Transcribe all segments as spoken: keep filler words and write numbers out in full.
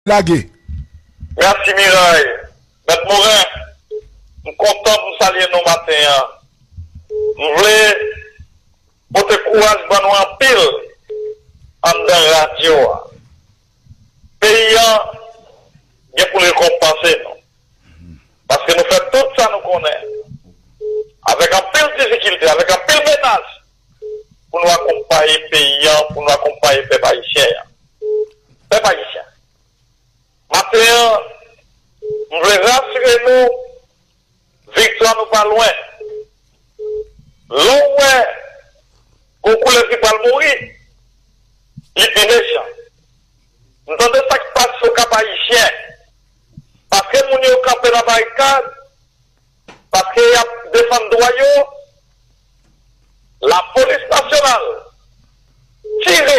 Lage. Mèsi Miray. Mèt Moren, m kontan pou m salye nou maten an. M vle pote kouraj ban nou anpil anndan radyo a. Peyi an gen pou l rekonpanse nou. Paske nou fè tout sa nou konnen, avèk anpil difikilte, avèk anpil menas, pou nou akonpaye peyi an, pou nou akonpaye pèp ayisyen an. Pèp ayisyen, maten an, m vle rasire nou, viktwa nou pa lwen. Lè w wè gon koulèv ki pral mouri, li pi mechan. M tande sa k pase Okap Ayisyen. Paske moun yo kanpe nan barikad, paske y ap defann dwa yo, lapolis nasyonal tire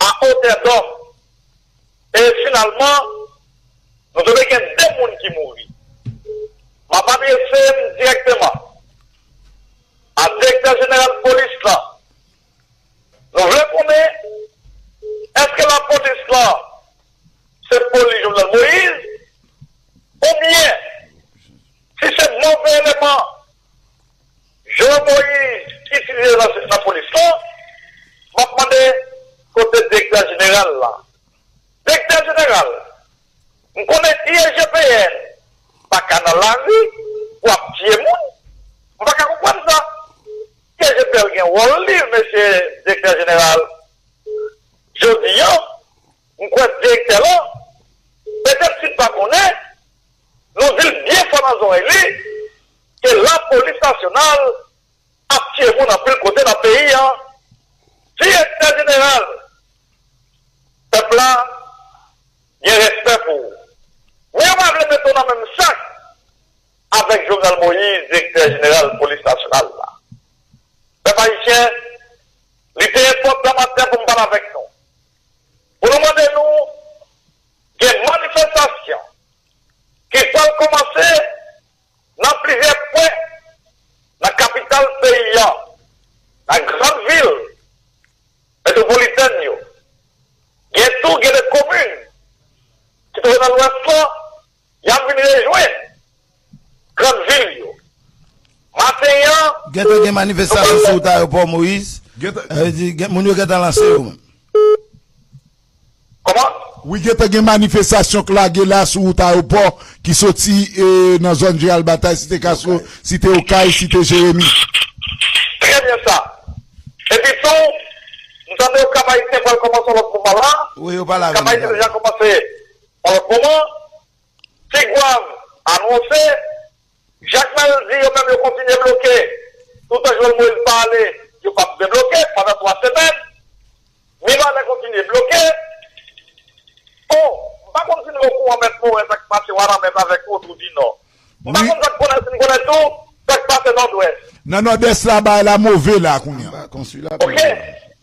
a otè dòm. E finalman, nou te gen de moun ki mouri. M ap adrese m dirèkteman a direktè jeneral polis lan. Nou vle konnen, èske lapolis lan se polis Jovenel Moïse, oubyen si se move eleman Jovenel Moïse itilize nan, nan polis lan, m ap mande kote direktè jeneral la. Direktè jeneral, m konnen I G P N pa ka nan lari pou ap tiye moun. M pa ka konprann sa. I G P N gen wòl li, mesye direktè jeneral. Jodi a, m kwè direktè lan, petèt si l pa konnen, nou di l byen fò nan zòrèy li, ke lapolis nasyonal ap tiye moun anpil kote nan peyi an. Direktè jeneral, pèp la gen respè pou ou. Men yo pa vle mete w nan menm sak avèk Jovenel Moïse, direktè jeneral polis nasyonal la. Pèp ayisyen, li te enpòtan maten pou m pale avèk nou. Pou nou mande nou, gen manifestasyon ki pral kòmanse nan plizyè pwen nan kapital peyi a, nan grann vil metwopolitèn yo. Gen tou, gen de komin ki twouve nan lwès lan, y ap vin rejwenn grann vil yo. Maten an, gentan gen manifestasyon sou wout ayewopò Moyiz. Gentan, sa vle di, gen, moun yo gentan lanse yo menm. Kòman? Wi, gentan gen manifestasyon k lage la sou wout ayewopò ki soti, e, nan zòn Jeneral Batay, Site Kastwo, Site Okay, Site Jeremi. Trè byen sa. Epi tou, m tande Okap Ayisyen pral kòmanse yon lòt mouvman la. Wi, yo pale avè m. Okap Ayisyen deja kòmanse yon lòt mouvman. Tigwav anonse, Jakmèl di yo menm yo kontinye bloke. Toutan Jovenel Moïse pa ale, yo p ap debloke pandan twa semèn. Mibalè kontinye bloke. Bon, m pa konn si nou okouran, Mèt Moren, sa k pase Wanament avèk Wotwou di Nò. M pa konn sa k konnen, si n konnen tou sa k pase Nòdwès. Nan Nòdès la, bagay la move la kounye a. Anba konsila Oke.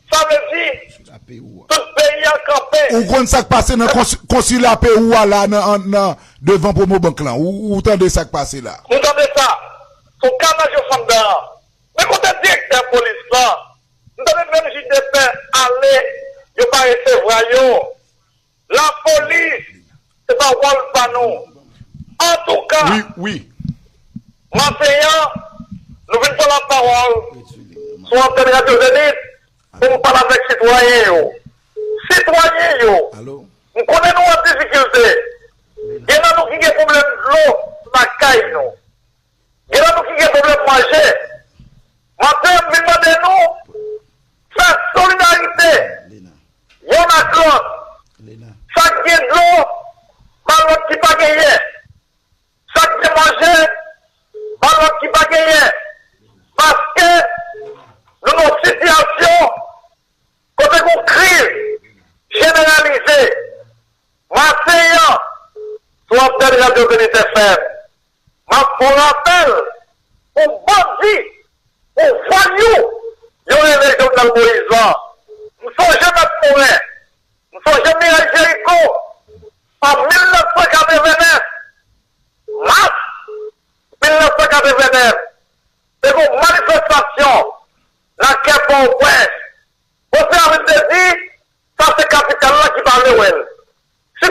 Sa vle di, tout peyi an kanpe. Ou konn sa k pase nan konsi-, konsila Pewou a la nan, an, nan devan Promobank lan? Ou, ou tande sa k pase la? Nou tande sa. Sou kanaj yo fè anndan an. Men kote direktè polis lan? M tande menm jij de pè ale, yo pa resevwa yo. Lapolis, se pa wòl pa nou. Antouka, wi, wi. Maten an, nou vin pran lapawòl sou antèn Radyo Zenith pou n pale avèk sitwayen yo. Sitwayen yo, alo, m konnen nou an difikilte. Gen nan nou ki gen pwoblèm dlo lakay nou. Gen nan nou ki gen pwoblèm manje. Maten an, m vin mande nou fè solidarite youn ak lòt. Sa k gen dlo, ba lòt ki pa genyen. Sa k gen manje, ba lòt ki pa genyen. Paske nou nan yon sitiyasyon kote gen yon kriz jeneralize. Maten an, sou antèn Radyo Zenith F M, m ap fè yon rapèl pou bandi, pou vòlè yo rele Jovenel Moïse lan. M sonje Mèt Moren, m sonje Miray Jeriko, an mil nèf san katreven nèf, mas mil nèf san katreven nèf, te gen yon manifestasyon nan kè Pòtoprens. Popilasyon te di, sa se kapital la ki pa vle wè l. Si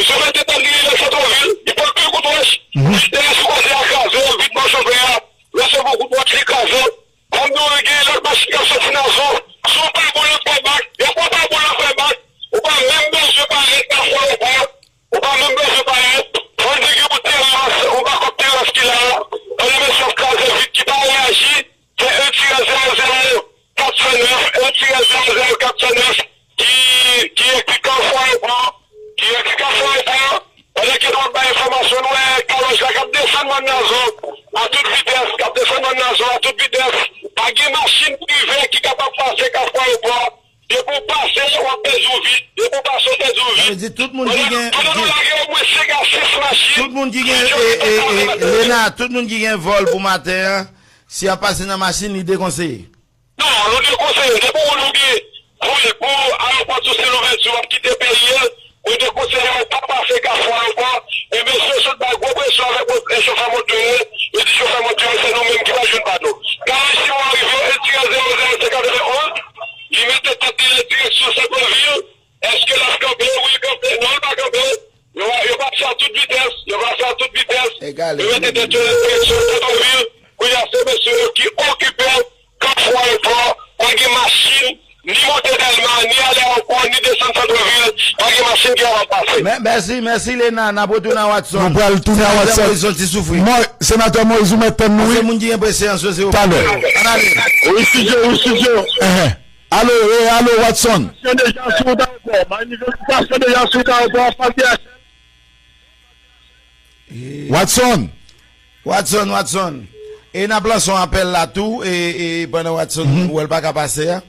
Misye mete tèt li nan sentrevil, li pran pil kout wòch. Li te sou kote a kraze, vide mòso vè a, lòske pran kout wòch li kraze. Ban m di w, gen lòt machin k ap soti nan zòn. Si w pa bon nan fè bak, depi w pa bon nan fè bak, ou pa menm bezwen parèt nan fwa ankò. Ou pa menm bezwen parèt. Ban m di gen yon teras, yon bakòp teras ki la. Ann, mesye ap kraze vit, ki pa reyaji. Se un tiret zéro zéro quatre cent neuf, un tiret zéro zéro quatre cent neuf, ki, ki ekri Kafou Ayewopò, ki ekri Kafou Ayewopò. Pandan ke nou ap bay enfòmasyon, nou wè kalòj la k ap desann mòn nan zòn a tout vitès, k ap desann mòn nan zòn a tout vitès. Pa gen machin prive ki kapab pase Kafou Ayewopò. Depi w pase, w ap pèdi w vit. Depi w pase, w pèdi w vit. Sa vle di tout moun ki gen, pandan nou lage omwen senk a sis machin, tout moun ki gen, e, e, e, Lena, tout moun ki gen vòl pou maten an, si y ap pase nan machin, li dekonseye. Non, nou dekonseye. Depi w nou gen vòl pou ayewopò Tousen Louvèti, w ap kite peyi a, mwen dekonseye w pa pase Kafou Ayewopò. E mesye sot bay gwo presyon avèk chofè moto yo. Yo di chofè moto yo, se nou menm ki pa jwenn pa nou. Kalòj Simon rive, un tiret zéro zéro cinquante et onze, li mete tèt li nan direksyon sentrevil. Èske l ap kanpe? Wi, l kanpe. Non, l pa kanpe. Yo, yo pase a tout vitès. Yo pase a tout vitès. Yo mete tèt yo nan direksyon sentrevil. Kounye a, se mesye yo ki okipe Kafou Ayewopò. Pa gen machin, ni monte Dèlma, ni ale ayewopò, ni desann sentrevil. Pa gen machin ki kapab pase. Mè-, mèsi, mèsi, Lena. N ap retounen a Watson. Nou pral tounen a Watson. Senatè Moïse, ou mèt tann nou, wi. Se moun ki gen presiyans yo, se yo. Talè. Ann ale. Wi, studio, wi, studio. Alo, e, alo, Watson. Manifestasyon deja sou wout ayewopò. Manifestasyon deja sou wout ayewopò, anfas D H L. Watson. Watson, Watson. E n ap lanse yon apèl la tou, e, e pandan Watson, ou wè l pa ka pase a.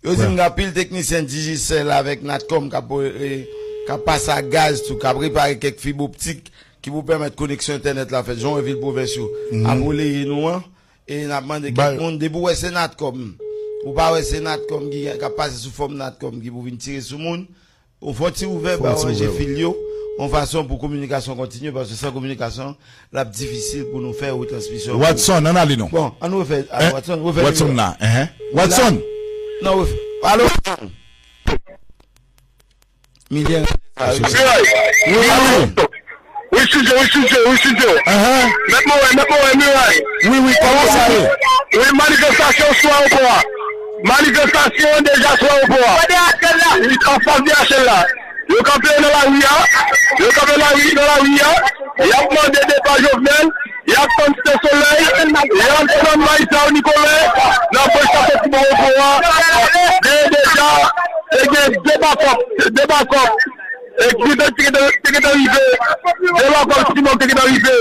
Yo di m gen anpil teknisyen Digicel avèk Natcom k ap, e, k ap pase ak gaz tou, k ap repare kèk fib optik ki pou pèmèt koneksyon entènèt la fèt. Jan w wè vil pwovens yo ap releye nou an. E n ap mande kèk moun, depi w wè se Natcom, ou pa wè se Natcom ki, k ap pase sou fòm Natcom ki pou vin tire sou moun, ou fè yon ti ouvè, ba yo ranje fil yo, yon fason pou kominikasyon kontinye, paske san kominikasyon, l ap difisil pou nou fè retransmisyon. Watson, ann ale non. Bon, ann refè, Watson, refè nimewo. Watson la, enhen. Watson! Non, refè. Alo? Milyen. Miray. Wi, wi, wi. Wi, studio, wi, studio, wi, studio. Mèt Moren, mèt Moren, Miray. Wi, wi, kòman sa ye? Wi, manifestasyon sou ayewopò a. Manifestasyon deja sou ayewopò a. Anfas D H L la. Yo kanpe nan lari a. Yo kanpe lari, nan lari a. Y ap mande depa Jovenel. Y ap tann Site Solèy, y ap tann Marisa Nikolè, nan bwè chapèt ki bò pò a. Gen deja, te gen de bakòp, de bakòp, e ki te, te, te, te gentan rive, de bakòp Simon te gentan rive.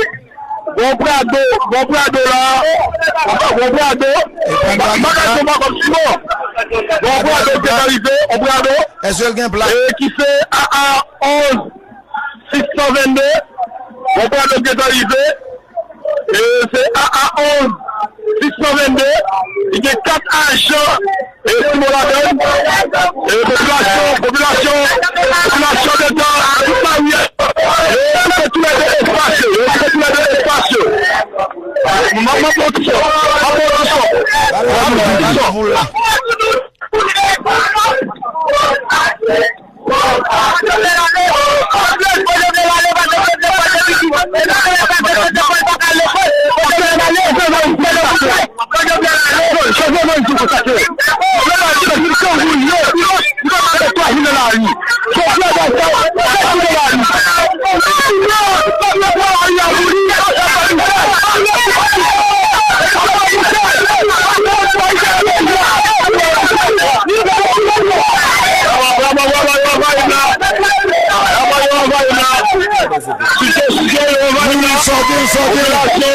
Bon Prado, bon Prado la, bon Prado, m pa ka di bon bakòp Simon. Bon Prado te gentan rive, bon Prado. Èske l gen plak? E ki se A A onz. sis san venn de, yon bwa dwòg gentan rive. E se A A onz sis san venn de. Li gen kat ajan, e, sou ladan l. E popilasyon, popilasyon, popilasyon gentan tout lari a. E yo koupe toulède espas yo, yo koupe toulède espas yo. M ap, m ap monte son, m ap monte son, m ap monte son.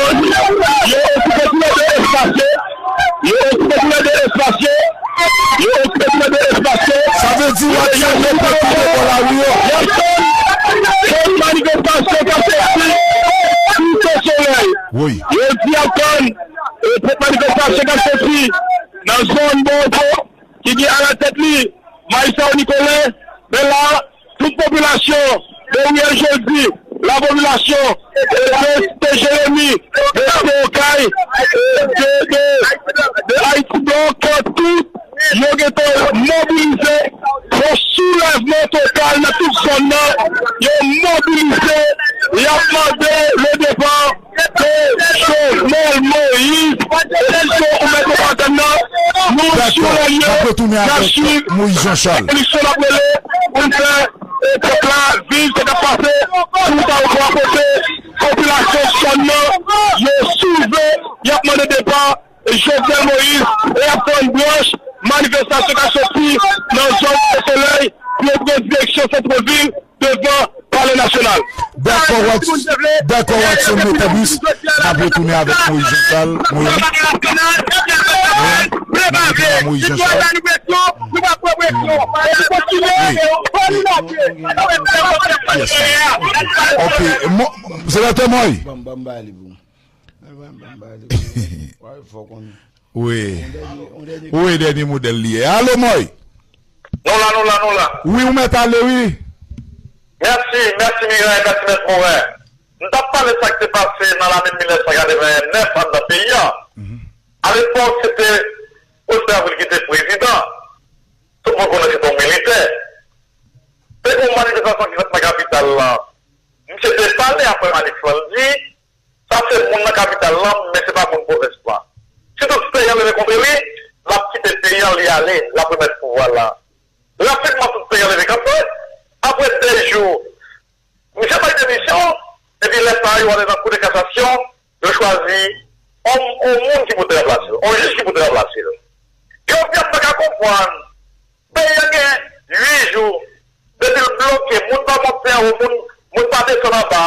Yo okipe toulède espas yo. Yo okipe toulède espas yo. Yo okipe toulède espas yo. Sa vle di Watson mete pye bò lari yo. Y ap tann, tann manifestasyon k ap fèt sou Site Solèy. Wi. Yo di y ap tann, e, manifestasyon k ap soti nan zòn Bòdwo ki gen alatèt li Maysao Nicolin. Men la, tout popilasyon de Riyèl Jodi, la popilasyon de Site Jeremi, de Site Okay, de, de, de Ayiti Blòk, tout yo gentan mobilize, yon soulèvman total nan tout zòn nan, yo mobilize, y ap mande le départ de Jovenel Moïse, desizyon ou mèt Manhattan nan, nou sou lè, n ap swiv eleksyon n ap rele pou n fè, e, pèp la viv sa k ap pase sou wout ayewopò a kote popilasyon zòn nan yo souve, y ap mande depa Jovenel Moïse e y ap fè yon branch manifestasyon k ap soti nan zòn Site Solèy pou yo pran direksyon santravil devan Palè Nasyonal. Dakò, Watson, dakò, Watson Metabus. N ap retounen avèk Moïse Jean Charles. Moïse. N ap retounen a Moïse Jean Charles. Yes. Ok, mo-, Senatè Moy. Wi. Wi, dènye modèl li ye. Alo, Moy. Nou la, nou la, nou la. Wi, ou mèt ale, wi. Mèsi, mèsi, Miray, mèsi, mèt Moren. M t ap pale sa k te pase nan lane mil nèf san katreven nèf anndan peyi a. Mhm. Alepòk, se te Prosper Avril ki te prezidan. Tout moun konnen se te yon militè. Te gen yon manifestasyon ki fèt nan kapital la. Misye te pale apre manif lan, l di, sa se moun nan kapital lan, men se pa moun pwovens lan. Si tout peyi an leve kont li, l ap kite peyi an, li ale, l ap remèt pouvwa la. Rapidman, tout peyi an leve kanpe. Apre de jou, misye bay demisyon, epi lè sa a, yo ale nan Kou de Kasasyon, yo chwazi yon, yon moun ki pou te ranplase l, yon jij ki pou te ranplase l. Jodi a, m pa ka konprann. Peyi a gen uit jou depi l bloke, moun pa monte anwo, moun, moun pa desann anba.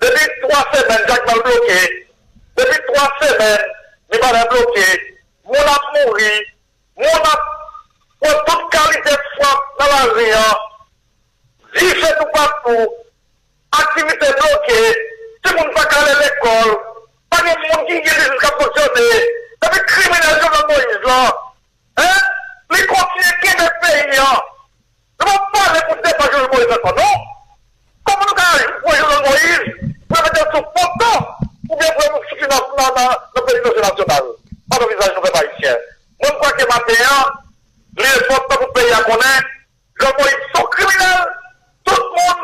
Depi twa semèn, Jakmèl bloke. Depi twa semèn, Mibalè bloke. Moun ap mouri, moun ap pran tout kalite frap nan lari an. Dife toupatou, aktivite bloke, timoun pa ka ale lekòl, pa gen moun ki gen biznis k ap fonksyone, epi kriminèl Jovenel Moïse lan, en, li kontinye kenbe peyi an. Nou p ap pale pou depa Jovenel Moïse ankò, non. Kòman nou ka pran Jovenel Moïse pou yo mete l sou poto oubyen pou yo sou finans nan, nan, nan Prezidansi Nasyonal? Pandan vizaj nou pèp ayisyen. Mwen, m kwè ke maten an, li enpòtan pou peyi a konnen Jovenel Moïse se yon kriminèl. Tout moun,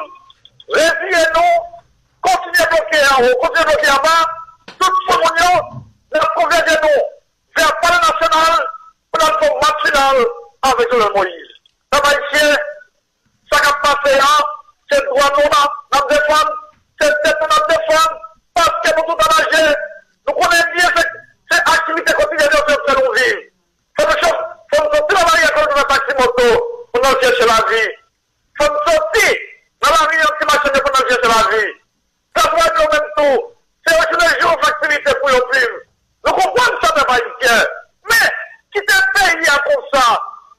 reziye nou, kontinye bloke anwo, kontinye bloke anba. Tout moun yo, n ap konvèje nou vè Palè Nasyonal pou n al fè yon match final avèk Jovenel Moïse. Pèp ayisyen, sa k ap pase a, se dwa nou n ap, n ap defann, se tèt nou n ap defann, paske nou tout anraje. Nou konnen byen se, se aktivite kotidyèn yo fè, fè nou viv. Fò nou cho-, fò nou soti nan lari a, fò nou jwenn taksi moto pou n al chèche lavi. Fò n soti nan lari a, ti machann yo pou n al chèche lavi. Travay yo menm tou, se yon jounen jou aktivite pou yo viv. Nou konprann sa, pèp ayisyen. Men, kite peyi a konsa,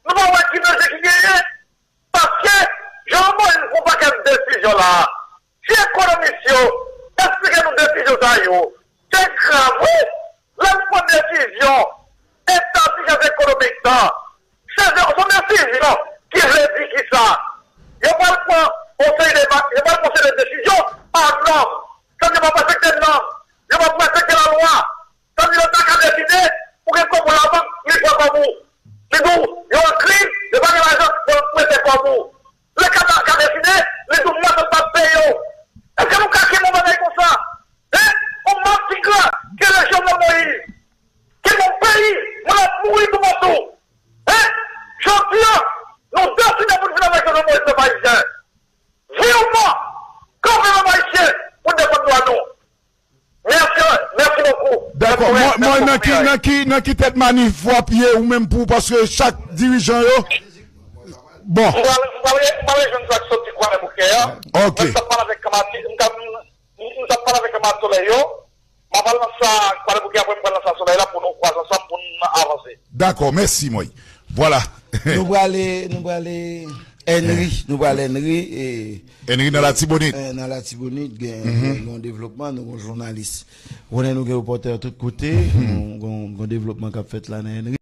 nou pa wè ki danje ki genyen? Paske Jovenel Moïse pran pakèt desizyon la. Sa yo, se grav, wi. Lè n pran desizyon entèlijans ekonomik lan, se yon desizyon ki vle di kisa? Yo pral pran yon seri de, yo pral pran yon seri de desizyon an nòm. Sa vle di yo p ap respekte nòm, yo p ap respekte lalwa. Sa vle di yo ta ka deside pou gen kòb ou labank, li pran kòb ou. Li di w, yo an kriz, yo pa gen lajan, yo prete kòb ou. Leta ka, ka deside, li di w mwen menm m p ap peye w. Èske nou ka kenbe yon bagay konsa? Hen? Yon matigra ki rele Jovenel Moïse, ki gen yon peyi, moun ap mouri toupatou. Hen? Jodi a, nou deside pou n vin avèk Jovenel Moïse, pèp ayisyen. Viv mò! Kanpe, pèp ayisyen, pou n defann dwa nou. Mèsi, mèsi bokou. Dakò. Mwen, mwen, nan ki, nan ki, nan ki tèt manif w ap ye ou menm pou, paske chak dirijan yo. Bon. M pral, m pral re-, m pral rejwenn sa k soti Kwadèboukè a. Ok. Mwen, m t ap pale avèk Kamati, m t ap, m, m t ap pale avèk Kamati Solèy yo. M ap al nan sa Kwadèboukè, apre m pral nan sa Solèy la pou nou kwaze ansanm, pou n avanse. Dakò, mèsi, mwen. Vwala. Nou prale, nou prale Henry, nou prale Henry, e, Henry nan Latibonit. Eh, nan Latibonit, gen, gen, gen yon devlopman, nou gen jounalis. Konnen nou gen repòtè tout kote, nou gen, gen devlopman k ap fèt la nan Henry.